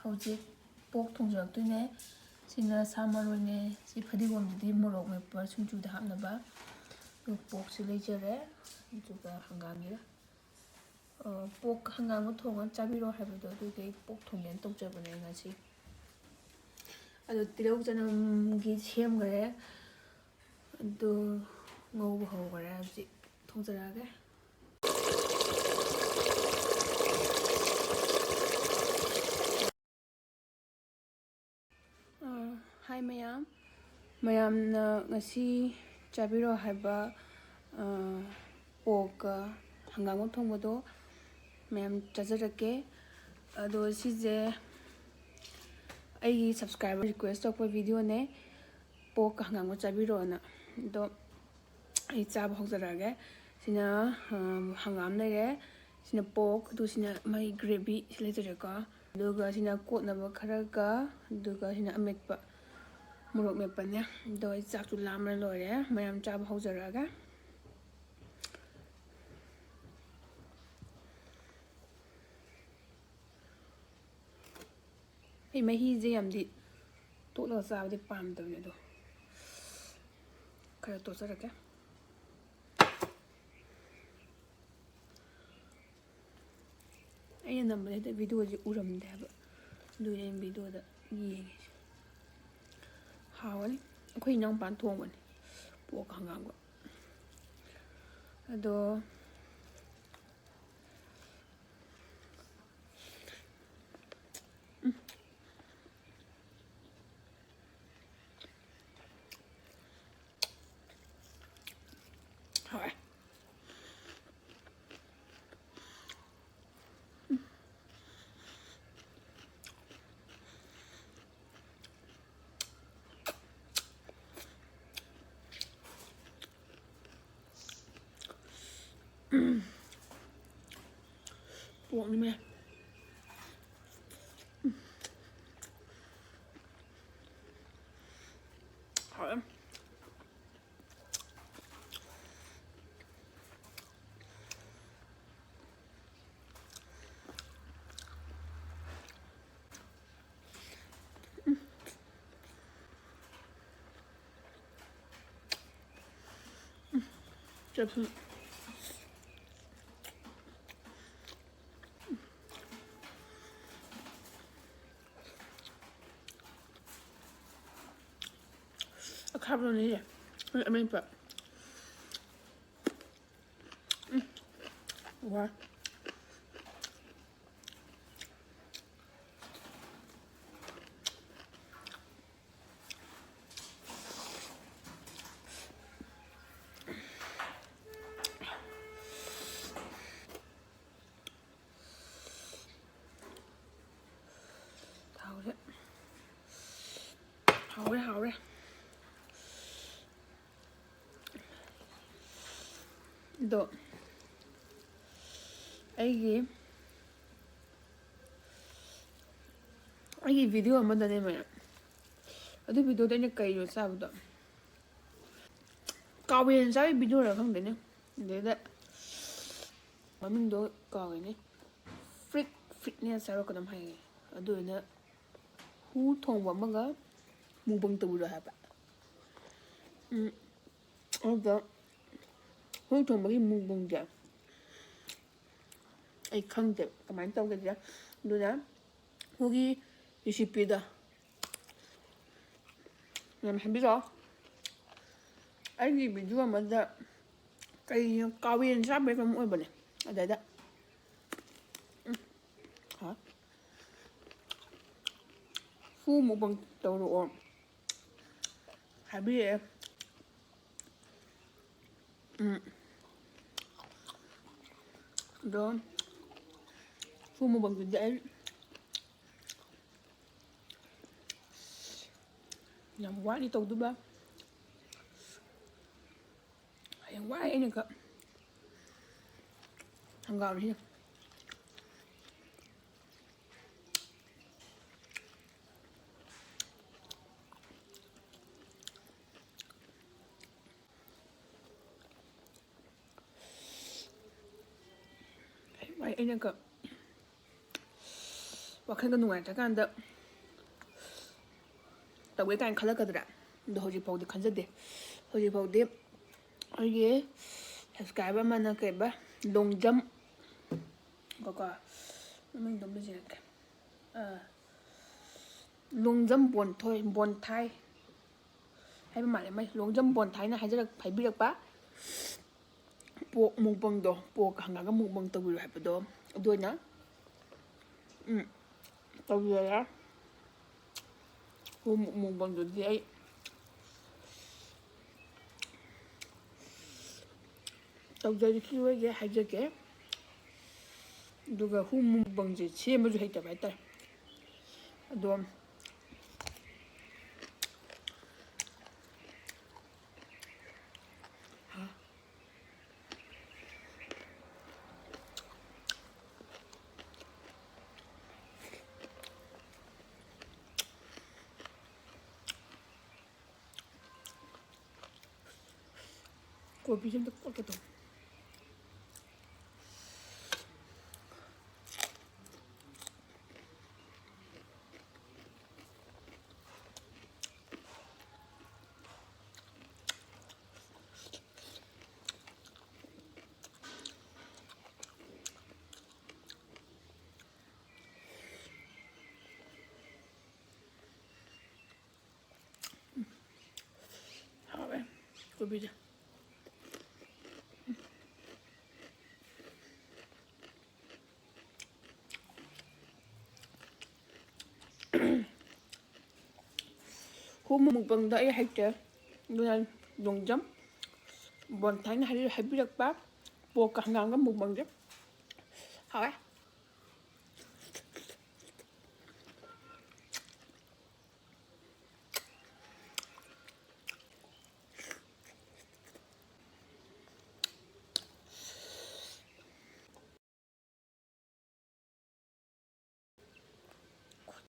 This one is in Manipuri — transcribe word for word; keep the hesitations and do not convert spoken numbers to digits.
ꯍꯧꯖꯤꯛ ꯄꯣꯛ ꯊꯣꯡꯖꯔꯛꯇꯣꯏꯅꯦ꯫ ꯁꯤꯅ ꯁꯥ ꯃꯔꯣꯏꯅꯦ꯫ ꯁꯤ ꯐꯗꯤꯒꯣꯝꯁꯤꯗꯤ ꯃꯣꯔꯣꯛ ꯃꯦꯠꯄ ꯁꯤꯡꯖꯨꯗ ꯍꯥꯞꯅꯕ꯫ ꯑꯗꯨ ꯄꯣꯛꯁꯤ ꯂꯩꯖꯔꯦ꯫ ꯑꯗꯨꯒ ꯍꯪꯒꯥꯝꯒꯤꯒ꯫ ꯑ, ꯄꯣꯛ ꯍꯪꯒꯥꯝꯒ ꯊꯣꯡꯉ ꯆꯥꯕꯤꯔꯣ ꯍꯥꯏꯕꯗꯣ ꯑꯗꯨꯒꯤ ꯑꯩ ꯄꯣꯛ ꯊꯣꯡꯒꯦꯅ ꯇꯧꯖꯕꯅꯦ ꯉꯁꯤ꯫ ꯑꯗꯣ ꯇꯤꯜꯍꯧ ꯆꯅꯝꯒꯤ ꯁꯦꯝꯈ꯭ꯔꯦ꯫ ꯑꯗꯨ ꯉꯧꯕ ꯍꯧꯈ꯭ꯔꯦ꯫ ꯍꯧꯖꯤꯛ ꯊꯣꯡꯖꯔꯛꯑꯒꯦ꯫ ꯑ, ꯍꯥꯏ ꯃꯌꯥꯝ꯫ ꯃꯌꯥꯝꯅ ꯉꯁꯤ ꯆꯥꯕꯤꯔꯣ ꯍꯥꯏꯕ, ꯑ, ꯄꯣꯛꯀ ꯍꯪꯒꯥꯝꯒ ꯊꯣꯡꯕꯗꯣ ꯃꯌꯥꯝ ꯆꯥꯖꯔꯛꯀꯦ꯫ ꯑꯗꯣ ꯁꯤꯁꯦ ꯑꯩꯒꯤ subscriber request ꯇꯧꯔꯛꯄ videoꯅꯦ, ꯄꯣꯛꯀ ꯍꯪꯒꯥꯝꯒ ꯆꯥꯕꯤꯔꯣꯅ꯫ ꯑꯗꯣ ꯑꯩ ꯆꯥꯕ ꯍꯧꯖꯔꯛꯑꯒꯦ꯫ ꯁꯤꯅ, ꯑ, ꯍꯪꯒꯥꯝ ꯂꯩꯔꯦ, ꯁꯤꯅ ꯄꯣꯛ, ꯑꯗꯨ ꯁꯤꯅ ꯃꯥꯒꯤ gravy ꯁꯤ ꯂꯩꯖꯔꯦꯀꯣ꯫ ꯑꯗꯨꯒ ꯁꯤꯅ ꯀꯣꯠꯅꯕ ꯈꯔꯒ, ꯑꯗꯨꯒ ꯁꯤꯅ ꯑꯃꯦꯠꯄ, ꯃꯣꯔꯣꯛ ꯃꯦꯠꯄꯅꯦ꯫ ꯑꯗꯣ ꯑꯩ ꯆꯥꯛꯁꯨ ꯂꯥꯝꯃ ꯂꯣꯏꯔꯦ, ꯃꯌꯥꯝ ꯆꯥꯕ ꯍꯧꯖꯔꯛꯑꯒꯦ꯫ ꯑꯩ ꯃꯍꯤꯁꯦ ꯌꯥꯝꯗꯤ ꯇꯣꯠꯂꯒ ꯆꯥꯕꯗꯤ ꯄꯥꯝꯗꯕꯅꯦ, ꯑꯗꯣ ꯈꯔ ꯇꯣꯠꯆꯔꯛꯀꯦ꯫ ꯑꯩꯅ ꯅꯝꯕꯗ ꯍꯦꯛꯇ videoꯁꯦ ꯎꯔꯝꯗꯦ ꯍꯥꯏꯕ, ꯑꯗꯨꯒꯤ ꯑꯩꯅ videoꯗ ꯌꯦꯡꯉꯤꯁꯦ꯫ ꯍꯥꯎꯔꯅꯤ꯫ ꯑꯩꯈꯣꯏ ꯏꯅꯥꯎꯄꯥꯅ ꯊꯣꯡꯕꯅꯤ, ꯄꯣꯛ ꯍꯪꯒꯥꯝꯒ꯫ ꯑꯗꯣ ꯍꯥꯎꯔꯦ꯫ ꯄꯣꯛꯅꯤꯃꯦ꯫ ꯍꯥꯎꯔꯦ꯫ ꯆꯠꯐꯝ꯫ ꯑꯈꯥꯕꯗꯨꯅꯦ ꯑꯃꯦꯠꯄ꯫ ꯎꯝ꯫ ꯋꯥ꯫ ꯍꯥꯎꯔꯦ꯫ ꯍꯥꯎꯔꯦ, ꯍꯥꯎꯔꯦ꯫ ꯑꯗꯣ ꯑꯩꯒꯤ, ꯑꯩꯒꯤ video ꯑꯃꯗꯅꯦ ꯃꯌꯥꯝ, ꯑꯗꯨ videoꯗ ꯑꯩꯅ ꯀꯩꯅꯣ ꯆꯥꯕꯗꯣ, ꯀꯥꯎꯕ ꯌꯦꯟ ꯆꯥꯕꯒꯤ videoꯔ ꯈꯪꯗꯦꯅꯦ, ꯑꯗꯩꯗ ꯃꯃꯤꯡꯗꯣ ꯀꯥꯎꯔꯦꯅꯦ, ꯐ꯭ꯔꯤꯠ ꯐꯤꯠꯅꯦꯁ ꯍꯥꯏꯕ꯭ꯔꯥ ꯀꯩꯅꯣꯝ ꯍꯥꯏꯌꯦ, ꯑꯗꯨꯗꯨꯅ ꯍꯨ ꯊꯣꯡꯕ ꯑꯃꯒ mukbang ꯇꯧꯕꯤꯔꯣ ꯍꯥꯏꯕ꯫ ꯎꯝ, ꯑꯗꯨꯗ ꯍꯨ ꯊꯣꯡꯕꯒꯤ mukbangꯁꯦ ꯑꯩ ꯈꯪꯗꯦ ꯀꯃꯥꯏꯅ ꯇꯧꯒꯦꯁꯦ, ꯑꯗꯨꯅ ꯍꯨꯒꯤ recipeꯗꯣ ꯌꯥꯝ ꯍꯥꯏꯕꯤꯔꯛꯑꯣ꯫ ꯑꯩꯒꯤ video ꯑꯃꯗ ꯀꯩꯅꯣ ꯀꯥꯎꯕ ꯌꯦꯟ ꯆꯥꯕꯩ ꯀꯩꯅꯣꯝ ꯑꯣꯏꯕꯅꯦ, ꯑꯗꯩꯗ ꯎꯝ, ꯍꯥ? ꯍꯨ mukbang ꯇꯧꯔꯛꯑꯣ ꯍꯥꯏꯕꯤꯔꯛꯑꯦ꯫ ꯎꯝ꯫ ꯑꯗꯣ ꯍꯨ mukbangꯗꯨꯗꯤ ꯑꯩ ꯌꯥꯝ ꯋꯥꯠꯂꯤ ꯇꯧꯗꯨꯕ꯫ ꯍꯌꯦꯡ ꯋꯥꯏ ꯑꯩꯅ ꯈꯛ ꯍꯪꯒꯥꯝꯁꯤ꯫ ꯍꯌꯦꯡꯋꯥꯏ ꯑꯩꯅꯒ ꯋꯥꯈꯜꯒ ꯅꯨꯡꯉꯥꯏꯇ꯭ꯔꯀꯥꯟꯗ ꯇꯧꯒꯦ ꯀꯥꯏꯅ ꯈꯜꯂꯛꯀꯗ꯭ꯔꯥ? ꯑꯗꯣ ꯍꯧꯖꯤꯛꯐꯥꯎꯗꯤ ꯈꯟꯖꯗꯦ꯫ ꯍꯧꯖꯤꯛꯐꯥꯎꯗꯤ ꯑꯩꯒꯤ Subscriber ꯑꯃꯅ ꯀꯩꯕ, ꯂꯣꯡꯖꯝ, ꯀꯣ, ꯀꯣ, ꯃꯃꯤꯡꯗꯣ ꯑꯝꯇ ꯌꯦꯡꯉꯛꯀꯦ꯫ ꯑꯥ, ꯂꯣꯡꯖꯝ ꯕꯣꯟꯊꯣꯏ, ꯕꯣꯟꯊꯥꯏ ꯍꯥꯏꯕ ꯃꯥꯜꯂꯦ꯫ ꯃꯥꯏ ꯂꯣꯡꯖꯝ ꯕꯣꯟꯊꯥꯏꯅ ꯍꯥꯏꯖꯔꯛ-, ꯍꯥꯏꯕꯤꯔꯛꯄ, ꯄꯣꯛ ꯃꯨꯛꯕꯪꯗꯣ, ꯄꯣꯛꯀ ꯍꯪꯒꯥꯝꯒ ꯃꯨꯛꯕꯪ ꯇꯧꯕꯤꯔꯣ ꯍꯥꯏꯕꯗꯣ, ꯑꯗꯨ ꯑꯣꯏꯅ, ꯎꯝ, ꯇꯧꯖꯔꯦ꯫ ꯄꯣꯛ ꯃꯨꯛꯕꯪꯗꯨꯗꯤ ꯑꯩ ꯇꯧꯖꯔꯛꯈꯤꯔꯣꯏꯒꯦ ꯍꯥꯏꯖꯒꯦ꯫ ꯑꯗꯨꯒ ꯍꯨ ꯃꯨꯛꯕꯪꯁꯦ ꯁꯦꯝꯕꯁꯨ ꯍꯩꯇꯕ ꯍꯥꯏꯇꯥꯔꯦ꯫ ꯑꯗꯣ ꯀꯣꯕꯤꯁꯦ ꯑꯝꯇ ꯀꯣꯠꯀꯦ ꯇꯧꯕ꯫ ꯍꯥꯎꯋꯦ ꯀꯣꯕꯤꯁꯦ꯫ ꯍꯨ ꯃꯨꯛꯕꯪꯗ ꯑꯩ ꯍꯩꯇꯦ, ꯑꯗꯨꯅ ꯂꯣꯡꯖꯝ ꯕꯣꯟꯊꯥꯏꯅ ꯍꯥꯏꯕꯤ-, ꯍꯥꯏꯕꯤꯔꯛꯄ ꯄꯣꯛꯀ ꯍꯪꯒꯥꯝꯒ ꯃꯨꯛꯕꯪꯁꯦ ꯍꯥꯎꯋꯦ꯫